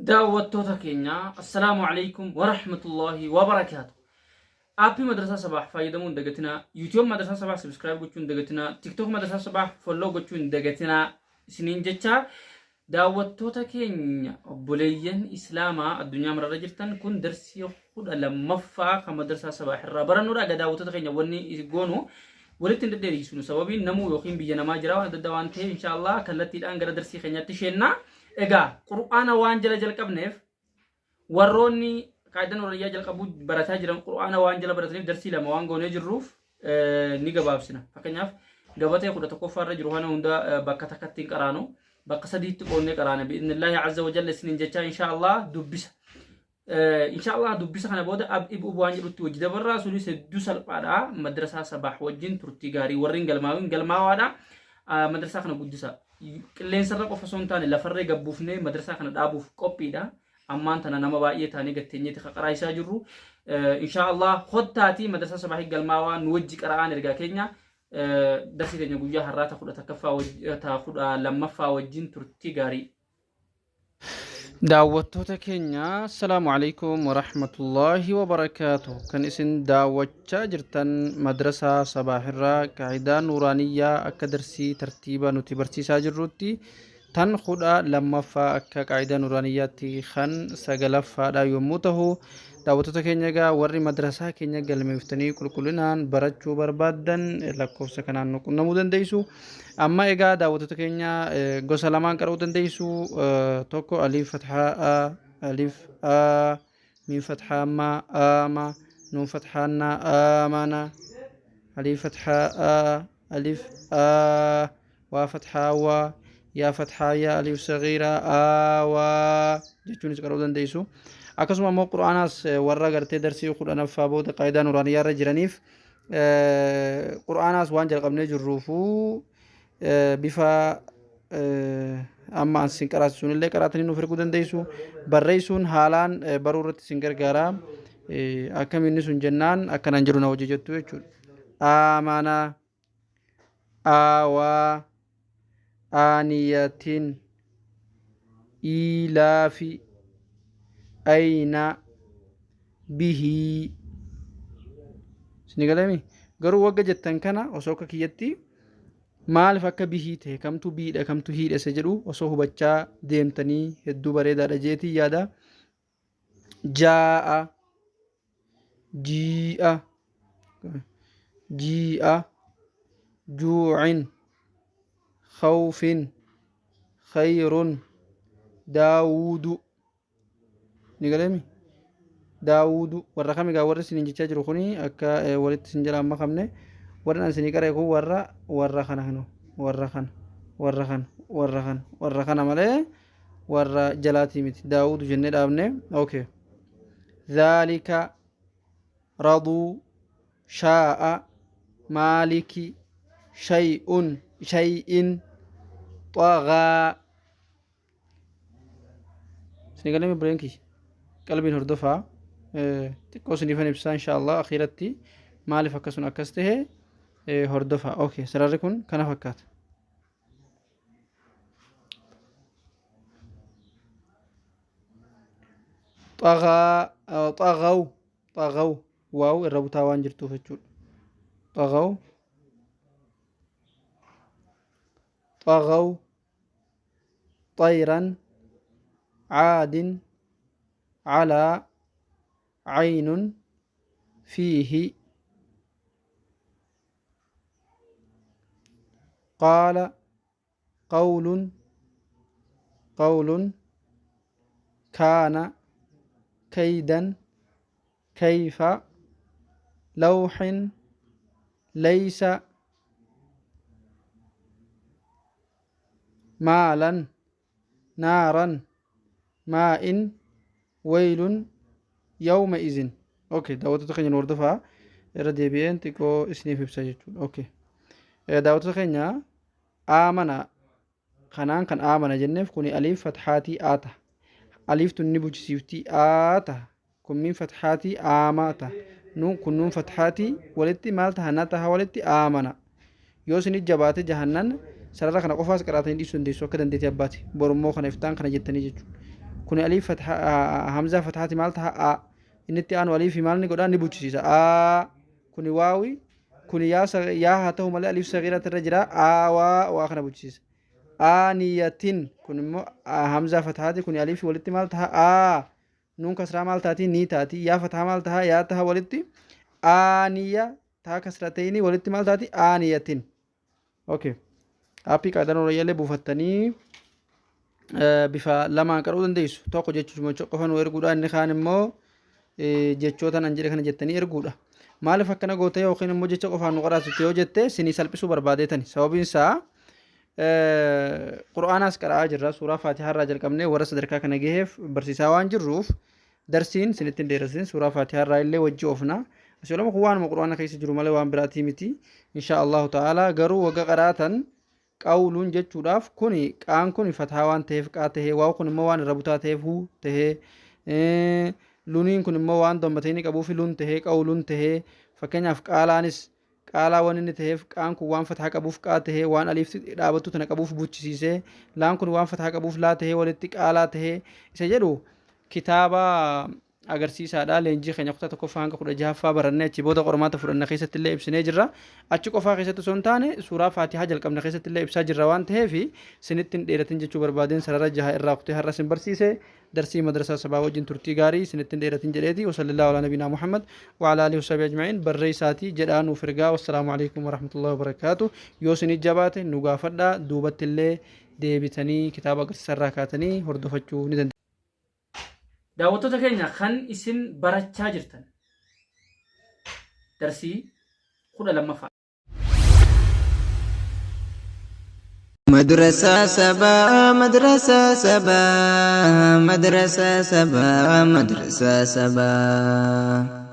Daawwattoota keenya assalaamu alaikum warahmatullaahi wabarakaatu. Aappii Madrasaa Sabaah fayyadamuu hin dagatinaa. YouTube Madrasaa Sabaah subscribe gochuu hin dagatinaa. TikTok Madrasaa Sabaah follow gochuu hin dagatinaa. Isiniin jecha daawwattoota keenya obboleeyyan Islaamaa addunyaa mararra jirtan kun darsii 12ffaa kan Madrasaa Sabaah irraa barannuudha. Egaa daawwattoota keenya wanni goonu walitti hin dhedheeriisnu sababiin namuu yookiin biyya namaa jira waan adda addaa waan ta'eef inshaallah kallattiidhaan gara darsii keenyaatti sheennaa. Egaa Qur'aana waan jala jalqabneef warroonni qaayidaa nuurayyaa jalqabuu barataa jiran Qur'aana waan jala barataniif darsii lama waan goonee jirruuf ni gabaabsina. Fakkeenyaaf gabatee 11ffaa irra jiru kana hunda bakka takkatti hin qaraanu. Bakka sadiitti qoonnee qaraana. Bi'idhnillaahi azza wa jalla isiniin jechaa inshaa Allah dubbisa. Inshaa Allah dubbisa kana booda ab ib ub waan jedhutti wajji dabarraa sunis hedduu salphaadha. Madrasaa Sabaah wajjin turtii gaarii warri hin galmaawin galmaawaadha. Madrasaa kana guddisa. Qilleensarra qofa osoo hin taane lafarree gabbuufnee madrasaa kana dhaabuuf qophiidha. Ammaan tana nama baay'ee taanee gatteenyeeti ka qaraa'isaa jirru. Inshaa Allah kottaatii madrasaa Sabaahii galmaawaa nu wajji qara'aan ergaa keenya. Darsii teenya guyyaa har'aa ta 11ffaa ta 12ffaa wajjin turtii gaarii. Daawwattoota keenya assalaamu alaikum warahmatullaahi wabarakaatu kan isin daawwachaa jirtan madrasaa sabaahirraa qaayidaa nuuraaniyyaa akka darsii tartiiba nuti barsiisaa jirrutti tan 12ffaa akka qaayidaa nuuraaniyyaatti kan sagalaffaadha yommuu tahu daawwattoota keenya egaa warri madrasaa keenya galmeeftanii qulqullinaan barachuu barbaaddan lakkoofsa kanaan nu qunnamuu dandeessu. Amma egaa daawwattoota keenya gosa lamaan qara'uu dandeessu. Tokko aliif fathaa a, aliif a, miim fathaa ma, a ma, nuun fathaa na, a mana, aliif fathaa a, aliif a, waa fathaa wa, yaa fathaa ya, aliif sagiiraa a waa jechuunis qara'uu dandeessu. Akkasuma immoo qur'aanaas warra gartee darsii 10ffaa booda qaayidaa nuraaniyyaa irra jiraniif Qur'aanaas waan jalqabnee jirruufuu bifa amma an sin qaraasisuun illee qaraatanii nuuf erguu dandeessu. Barreessuun haalaan baruu irratti sin gargaara. Akkamiin inni sun jennaan akkanaan jedhu na hojii jettu jechuudha. Aamana, aawaa, aaniyatin, iilaafi, ayna, bihii. Isin galami garuu wagga jettan kana osoo akka kiyyatti maaliif akka bihii ta'e kamtu biidha kamtu hiidha isa jedhu osoo hubachaa deemtanii hedduu bareedaadha jeetii yaada. Jaa'a, jii'a, jii'a, juucin, khawfin, khayrun, daawuudu. Ni galeemi? Daawuudu warra kam egaa warri isiniin jechaa jiru kuni akka walitti isin jalaa hin makamne warri an isinii qara'e kun warra warra kana kanu warra kana warra kana warra kana warra kana malee warra jalaatii miti daawuudu jennee dhaabne okay dhaalika raduu shaa'a maaliki shay'un shay'in xagaa Isin galee obboleen kiyya qalbiin hordofaa xiqqoo isiniifan ibsaa insha Allah akhiiratti maaliif akkasuma akkas ta'e hordofaa. Okay, sararri kun kana fakkaata. Xagaa xagaw xagaw waaw irra butaa waan jirtuuf jechuudha. Xagaw xagaw طيرا عاد على عين فيه قال قول قول كان كيدا كيف لوح ليس maalan naaran maa'in waylun yawma izin okay daawwattoota keenya nu hordofaa irra deebi'een xiqqoo isiniif ibsa jechuudha okay daawwattoota keenya aamana kanaan kan aamana jenneef kuni aliif fathaatii aa taha aliif tun ni buchisiiftii aa taha kun miin fathaatii aamaa taha nuun kun nuun fathaatii walitti maal taha na taha walitti aamana yoo isinit jabaate jahannan sarara kana qofaas qaraatanii dhiisuu dandeessu akka dandeetii abbaati borummoo kana iftaan kana jettanii jechuudha Kuni aliif fatha hamzaa fathaati maal taha a. Inni itti aanu aliifi maal ni godha ni buchisiisa a. Kuni waawi kuni yaa yaa haa ta'u malee aliif sagiiraatti irra jira a waa waa kana buchisiisa. Aaniyatin kun immoo hamzaa fathaati kuni aliifi walitti maal taha a. Nuun kasraa maal taati ni taati yaa fathaa maal taha yaa taha walitti aaniya taa kasratayni walitti maal taati aaniyatin. Okay. Aappii qaadan Oroyyaalee buufattanii bifa lamaan qaruu dandeessu. Tokko jechuun qofa nu erguudha inni kaan immoo jechoota nan jedhe kana jettanii erguudha. Maaliif akkana goote yookiin immoo jecha qofaan nu qaraasitte yoo jette sinii salphisuu barbaadeetani. Sababiin isaa Qur'aanaas qara'aa jirra. Suuraa Faatihaa irraa jalqabnee warra sadarkaa kana gaheef barsiisaa waan jirruuf darsiin sinitti hin dheerasin suuraa Faatihaa irraa illee wajji oofna. Asii olama kun waanuma Qur'aana keessa jiru malee waan biraatii miti. Inshaa Allahu ta'ala garuu wagga qaraatan qawluun jechuudhaaf kuni qaan kun fathaa waan ta'eef qaa tahee waaw kun immoo waan irra butaa ta'eef hu tahee luniin kun immoo waan dammateenii qabuuf lun tahee qawluun tahee fakkeenyaaf qaalaanis Qaalaa waan inni taheef qaan kun waan fathaa qabuuf qaa tahee waan aliifti dhaabattuu tana qabuuf buchisiisee laan kun waan fathaa qabuuf laa tahee walitti qaalaa tahee isa jedhu kitaaba agarsiisaadha. Leenjii keenya kutaa tokkoffaa hanga kudha jahaffaa barannee achi booda qormaata fudhanna keessatti illee ibsinee jirra. Achi qofaa keessatti osoo hin taane suuraa Faatihaa jalqabna keessatti illee ibsaa jirra waan ta'eef sinitti hin dheeratin jechuu barbaadeen sarara jaha irraa kutee har'a sin barsiise. Darsii madrasaa sabaa wajjin turtii gaarii isinitti hin dheeratin jedheeti wasallallaahu alaa nabiinaa Muhammad wa alaa alihi wasabi ajma'iin barreessaatii jedhaa nuuf ergaa wassalaamu alaikum warahmatullahi wabarakaatu yoo isinit jabaate nu gaafadhaa duubatti illee deebitanii kitaaba agarsiisa irraa kaatanii hordofachuu ni dandeessu. Daawwattoota keenya kan isin barachaa jirtan darsii 12ffaa. Madrasaa sabaa madrasaa sabaa madrasaa sabaa madrasaa sabaa.